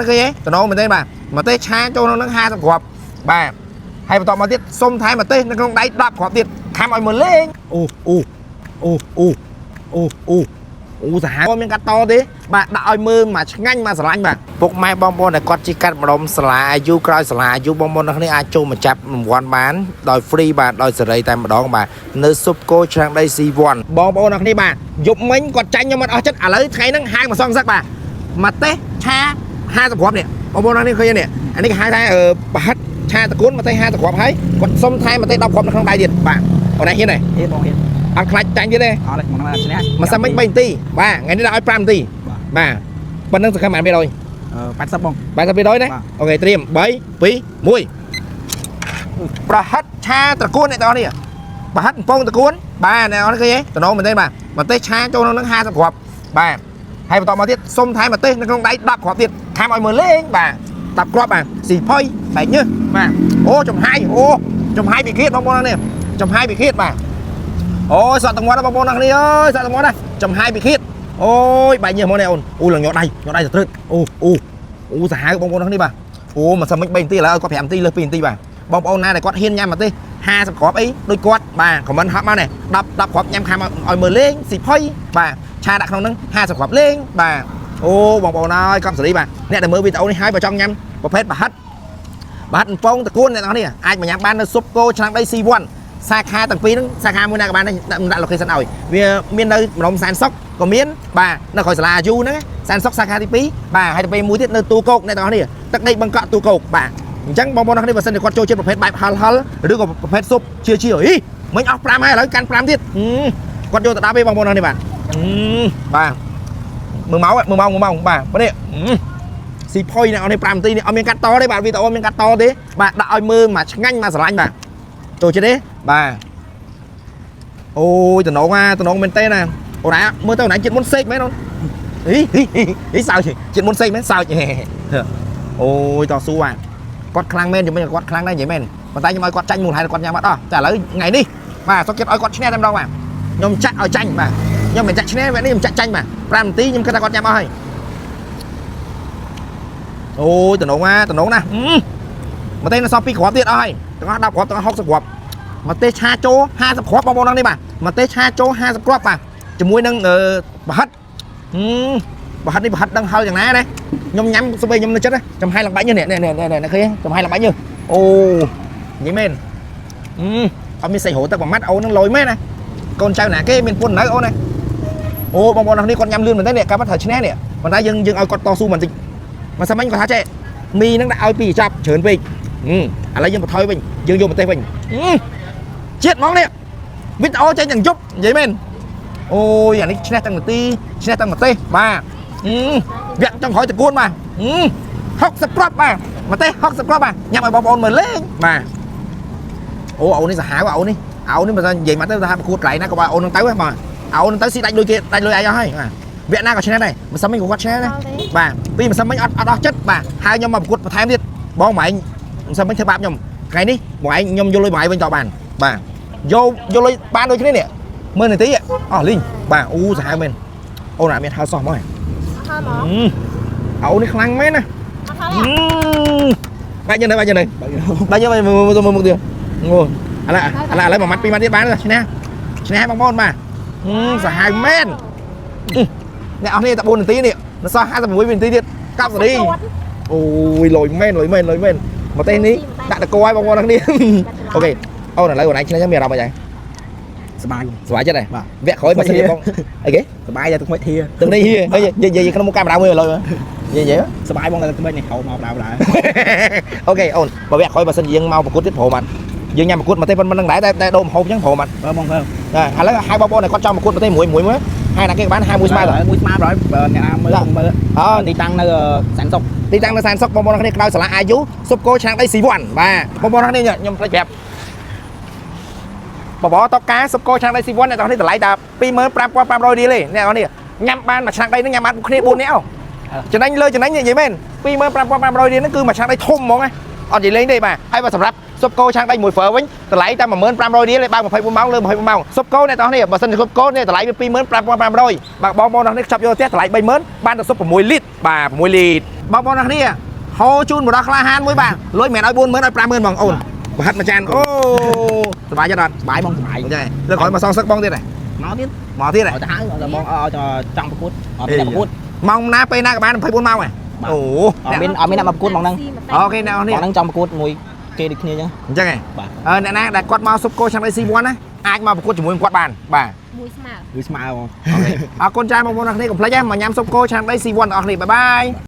ឃើញទេតំណងមែនទេបាទម្ទេសឆាចូលក្នុងហ្នឹង50គ្រាប់បាទហើយបន្តមកទៀតសុំថែមម្ទេសនៅក្នុងដៃ10គ្រាប់ទៀតខាំឲ្យមើលលេងអូអូអូអូអូអូអូសាហាវមានកាត់តទេបាទដាក់ឲ្យមើលមកឆ្ងាញ់មកស្រឡាញ់បាទពុកម៉ែបងប្អូនដែលគាត់ជិះកាត់ម្ដុំសាលាអាយុក្រោយសាលាអាយុបងប្អូនទាំងគ្នាអាចចូលមកចាប់រង្វាន់បានដោយ free បាទដោយសេរីតែម្ដងបាទនៅស៊ុបគោឆ្នាំងដី C1 បងប្អូនទាំងគ្នាបាទយប់មិញគាត់ចាញ់ខ្ញុំអត់អស់ចិត្តឥឡូវថ្ងៃហ្នឹងហៅមកសងសឹកបាទម្ទេសឆា 50គ្រាប់នេះបងប្អូននេះឃើញទេនេះអានេះគេហៅថាអឺប្រហិតឆាតកួនម្ទេស50គ្រាប់ហើយគាត់សុំថែមម្ទេស10គ្រាប់នៅក្នុងដៃទៀតបាទអូនឯងហ៊ានទេ ហ៊ានបងហ៊ាន អត់ខ្លាចចាញ់ទៀតទេ អត់ទេមកណាឈ្នះ មិនសិនមិញ3នាទីបាទថ្ងៃនេះដាក់ឲ្យ5នាទី បាទ បាទប៉ុណ្្នឹងសង្ឃឹមបាន200 អឺ80បង 80%ណា បាទ OK ត្រៀម3 2 1ប្រហិតឆាត្រកួនអ្នកទាំងអស់នេះប្រហិតកំពងត្រកួនបាទអ្នកទាំងអស់នេះឃើញទេតំណងមែនទេបាទម្ទេសឆាចូលក្នុងហ្នឹង50គ្រាប់បាទហើយបន្តមកទៀតសុំថែមម្ទេសនៅក្នុងដៃ10គ្រាប់ទៀតខាំឲ្យមើលលេងបាទ10គ្រាប់បាទស៊ីផុយបែកញើសបាទអូចំហាយអូចំហាយពីឃាតបងប្អូននេះចំហាយពីឃាតបាទអូយសក់ទាំងមាត់បងប្អូនទាំងគ្នាអើយសក់ទាំងមាត់ណាចំហាយពីឃាតអូយបែកញើសមកនេះអូនអូឡើងញ័រដៃញ័រដៃទៅត្រើតអូអូអូសាហាវបងប្អូនទាំងគ្នាបាទអូមិនសិនមិន3នាទីឥឡូវឲ្យគាត់5នាទីលើស2នាទីបាទបងប្អូនណាដែលគាត់ហ៊ានញ៉ាំមកទេ50គ្រាប់អីដូចគាត់បាទខមមិនហប់មកនេះ10 10គ្រាប់ញ៉ាំខាំឲ្យមើលលេងស៊ីផុយបាទឆាដាក់ក្នុងហ្នឹង50គ្រាប់លេងបាទអូបងប្អូនអើយកប់សេរីបាទអ្នកដែលមើលវីដេអូនេះហើយបើចង់ញ៉ាំប្រភេទប្រហិត បាទកំពងតកួនអ្នកនរនេះអាចមកញ៉ាំបាននៅស៊ុបគោឆ្នាំងដី C1 សាខាទាំងពីរហ្នឹងសាខាមួយណាក៏បានដែរដាក់ location ឲ្យវាមាននៅម្ដុំសែនសុកក៏មានបាទនៅក្រោយសាលាអាយូហ្នឹងសែនសុកសាខាទី2បាទហើយទៅពេលមួយទៀតនៅទូគោកអ្នកទាំងអស់នេះទឹកដីបឹងកក់ទូគោកបាទអញ្ចឹងបងប្អូនទាំងនេះបើសិនជាគាត់ចូលចិត្តប្រភេទបែបហឹលហឹលឬក៏ប្រភេទស៊ុបជាជាអីមិញអស់5ហើយឥឡូវកាន់5ទៀតគាត់យកទៅដល់ទេបងប្អូនទាំងនេះបាទបាទមើលមកមើលមកមើលមកបាទនេះ ស៊ីផុយអ្នកនរនេះ5នាទីនេះអត់មានកាត់តទេបាទវីដេអូមានកាត់តទេបាទដាក់ឲ្យមើលមកឆ្ងាញ់មកស្រឡាញ់បាទចូលចិត្តទេបាទអូយតំណងអាតំណងមែនទេណាអូនណាមើលទៅអូនណាចិត្តមុនសេកមែនអូនហីហីហីសើចចិត្តមុនសេកមែនសើចអូយតស៊ូអាគាត់ខ្លាំងមែនជំនាញគាត់ខ្លាំងដែរនិយាយមែនប៉ុន្តែខ្ញុំឲ្យគាត់ចាញ់មូលហេតុគាត់ញ៉ាំអត់អស់តែឥឡូវថ្ងៃនេះបាទសុខចិត្តឲ្យគាត់ឈ្នះតែម្ដងបាទខ្ញុំចាក់ឲ្យចាញ់បាទខ្ញុំមិនចាក់ឈ្នះវគ្គនេះខ្ញុំចាក់ចាញ់បាទ5នាទីខ្ញុំគិតថាគាត់ញ៉ាំអស់ហើយ អូយតំណងណាតំណងណាម្ទេសនៅសល់2គ្រាប់ទៀតអស់ហើយទាំងអស់10គ្រាប់ទាំងអស់60គ្រាប់ម្ទេសឆាចូល50គ្រាប់បងប្អូននេះបាទម្ទេសឆាចូល50គ្រាប់បាទជាមួយនឹងប្រហិតប្រហិតនេះប្រហិតដឹងហឹលយ៉ាងណាណាខ្ញុំញ៉ាំស្បីខ្ញុំនៅចិត្តចំហាយឡើងបាច់នេះនេះនេះនេះឃើញចំហាយឡើងបាច់នេះអូនិយាយមែនអត់មានសាច់រោទឹកមួយម៉ាត់អូននឹងលយមែនណាកូនចៅណាគេមានពុននៅអូនណាអូបងប្អូននេះគាត់ញ៉ាំលឿនមែនទេនេះកាប់ត្រូវឈ្នះនេះប៉ុន្តែយើងយើងឲ្យគាត់តស៊ូបន្តិច មកសាមិញគាត់ថាចេះមីហ្នឹងដាក់ឲ្យពីរចាប់ច្រើនពេកឥឡូវយើងបន្ថយវិញយើងយកម្ទេសវិញជាតិហ្មងនេះវីដេអូចេញទាំងយប់និយាយមែនអូយអានេះឈ្នះទាំងនាទីឈ្នះទាំងម្ទេសបាទវគ្គចុងក្រោយតកួនបាទ60គ្រាប់បាទម្ទេស60គ្រាប់បាទញ៉ាំឲ្យបងប្អូនមើលលេងបាទអូអូនេះសាហាវអូនេះអូនេះបើនិយាយមកទៅថាប្រកួតកន្លែងណាក៏បើអូននឹងទៅបាទអូននឹងទៅស៊ីដាច់លុយគេដាច់លុយឯងអស់ហើយបាទវគ្គណាក៏ឈ្នះដែរមិនសិនមិញក៏គាត់ឈ្នះដែរ បាទពីម្សិលមិញអត់អត់អស់ចិត្តបាទហើយខ្ញុំមកប្រកួតបន្ថែមទៀតបងម៉ែងម្សិលមិញធ្វើបាបខ្ញុំថ្ងៃនេះបងឯងខ្ញុំយកលុយបងឯងវិញតបានបាទយកយកលុយបានដូចគ្នានេះមើលនាទីអស់លីងបាទអូសាហាវមែនអូនអត់មានហៅសោះហ្មង ហើយហ្មង អូនេះខ្លាំងមែនណា អត់ហើយ បាច់យើងនៅបាច់យើងនៅ បាច់ បាច់យើងមើលមើលមើលមុខទៀតងូឥឡូវឥឡូវឥឡូវមួយម៉ាត់ពីរម៉ាត់ទៀតបានឈ្នះឈ្នះបងប្អូនបាទសាហាវមែនអ្នកអស់នេះតែ4នាទីនេះនៅសល់56វិនាទីទៀតកប់សេរី អូយលយមែនលយមែនលយមែនមកទេនេះដាក់តកឲ្យបងប្អូនទាំងនេះ OK អូនឥឡូវអូនឯងឈ្នះចឹងមានអារម្មណ៍អីដែរ សប្បាយបង សប្បាយចិត្តហ៎ បាទ វគ្គក្រោយបើសិនជាបងអីគេ សប្បាយតែទឹកមិនធា ទឹកនេះហៀហើយនិយាយក្នុងមុខកាមេរ៉ាមួយឥឡូវនិយាយ សប្បាយបងតែទឹកមិននេះហៅមកដើរដើរ OK អូនបើវគ្គក្រោយបើសិនជាយើងមកប្រកួតទៀតព្រមអត់យើងញ៉ាំប្រកួតមកទេប៉ុណ្្នឹងដែរតែដូរម្ហូបចឹងព្រមអត់ បើបងបើ បាទឥឡូវហៅបងប្អូនឲ្យគាត់ចង់ប្រកួតមកទេមួយមួយមើលហៅណាគេក៏បានហៅមួយស្មើទៅ មួយស្មើបើអ្នកណាមើលមើល អើ ទីតាំងនៅសែនសុក ទីតាំងនៅសែនសុកបងប្អូនគ្នាក្រៅសាលាអាយុសុបគោឆ្នាំងដីស៊ីវ៉ាន់បាទបងប្អូនគ្នាខ្ញុំភ្លេចប្រាប់បបរតកាសុបគោឆ្នាំងដីស៊ីវ៉ាន់អ្នកទាំងនេះតម្លៃតែ25500រៀលទេអ្នកទាំងនេះញ៉ាំបានមួយឆ្នាំងដីហ្នឹងញ៉ាំបានគ្នា4នាក់ចំណេញលើចំណេញនិយាយមែន25500រៀលហ្នឹងគឺមួយឆ្នាំងដីធំហ្មងណាអត់និយាយលេងទេបាទហើយបើសម្រាប់ ស៊ុបគោឆ្នាំងដីមួយហ្វឺវិញតម្លៃតែ15,000រៀលឯបើ24ម៉ោងលើ24ម៉ោងស៊ុបគោអ្នកទាំងនេះបើសិនជាស៊ុបគោនេះតម្លៃវា25,500បើបងប្អូនទាំងនេះខ្ចប់យកផ្ទះតម្លៃ30,000បានតែស៊ុប6លីត្របាទ6លីត្របងប្អូនទាំងនេះហូរជូនបរោះក្លាហានមួយបាទលុយមិនមែនឲ្យ40,000ឲ្យ50,000បងអូនប្រហិតមួយចានអូសប្បាយចិត្តអត់ សบายបងសบาย ចាលើក្រោយមកសងសឹកបងទៀតហ៎ មកទៀត មកទៀតហ៎ ឲ្យទៅហៅឲ្យបងឲ្យចង់ប្រកួតអត់មានអ្នកប្រកួត ម៉ោងណាពេលណាក៏បាន24ម៉ោងហ៎អូ អត់មានអត់មានអ្នកមកប្រកួតហ្មងហ្នឹង OK អ្នកនរនេះ ហ្មងហ្នឹងចង់ប្រកួតមួយគេដូចគ្នាអញ្ចឹង អញ្ចឹងហ៎ បាទ អឺអ្នកណាដែលគាត់មកស៊ុបគោឆ្នាំងដី C1 ណាអាចមកប្រកួតជាមួយគាត់បានបាទ មួយស្មើ វាស្មើហ្មង OK អរគុណច្រើនបងប្អូនអរគ្នាកុំភ្លេចណាមកញ៉ាំស៊ុបគោឆ្នាំងដី C1 ទាំងអស់គ្នាbye bye.